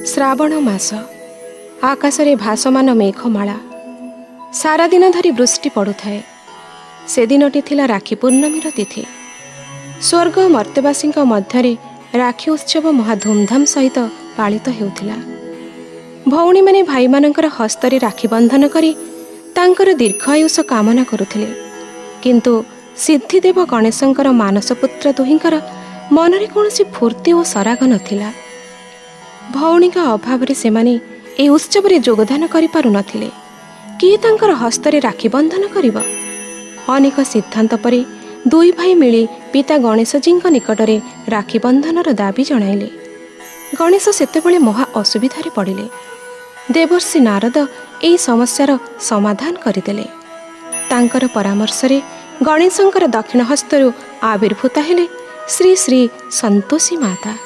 ଶ୍ରାବଣ ମାସ, ଆକାଶରେ ଭାସମାନ ମେଘମାଳା। ସାରାଦିନ ଧରି ବୃଷ୍ଟି ପଡ଼ୁଥାଏ। ସେଦିନଟି ଥିଲା ରାକ୍ଷୀ ପୂର୍ଣ୍ଣମୀର ତିଥି। ସ୍ୱର୍ଗ ମର୍ତ୍ତ୍ୟବାସୀଙ୍କ ମଧ୍ୟରେ ରାକ୍ଷୀ ଉତ୍ସବ ମହା ଧୁମଧାମ ସହିତ ପାଳିତ ହେଉଥିଲା। ଭଉଣୀମାନେ ଭାଇମାନଙ୍କର ହସ୍ତରେ ରାକ୍ଷୀ ବନ୍ଧନ କରି ତାଙ୍କର ଦୀର୍ଘ ଆୟୁଷ କାମନା କରୁଥିଲେ। କିନ୍ତୁ ସିଦ୍ଧିଦେବ ଗଣେଶଙ୍କର ମାନସପୁତ୍ର ଦୁହିଁଙ୍କର ମନରେ କୌଣସି ଫୁର୍ତ୍ତି ଓ ସରାଗ ନଥିଲା। ଭଉଣୀଙ୍କ ଅଭାବରେ ସେମାନେ ଏହି ଉତ୍ସବରେ ଯୋଗଦାନ କରିପାରୁନଥିଲେ। କିଏ ତାଙ୍କର ହସ୍ତରେ ରାକ୍ଷୀ ବନ୍ଧନ କରିବ? ଅନେକ ସିଦ୍ଧାନ୍ତ ପରେ ଦୁଇ ଭାଇ ମିଳି ପିତା ଗଣେଶଜୀଙ୍କ ନିକଟରେ ରାକ୍ଷୀ ବନ୍ଧନର ଦାବି ଜଣାଇଲେ। ଗଣେଶ ସେତେବେଳେ ମହା ଅସୁବିଧାରେ ପଡ଼ିଲେ। ଦେବର୍ଷି ନାରଦ ଏହି ସମସ୍ୟାର ସମାଧାନ କରିଦେଲେ। ତାଙ୍କର ପରାମର୍ଶରେ ଗଣେଶଙ୍କର ଦକ୍ଷିଣ ହସ୍ତରୁ ଆବିର୍ଭୂତ ହେଲେ ଶ୍ରୀ ଶ୍ରୀ ସନ୍ତୋଷୀ ମାତା।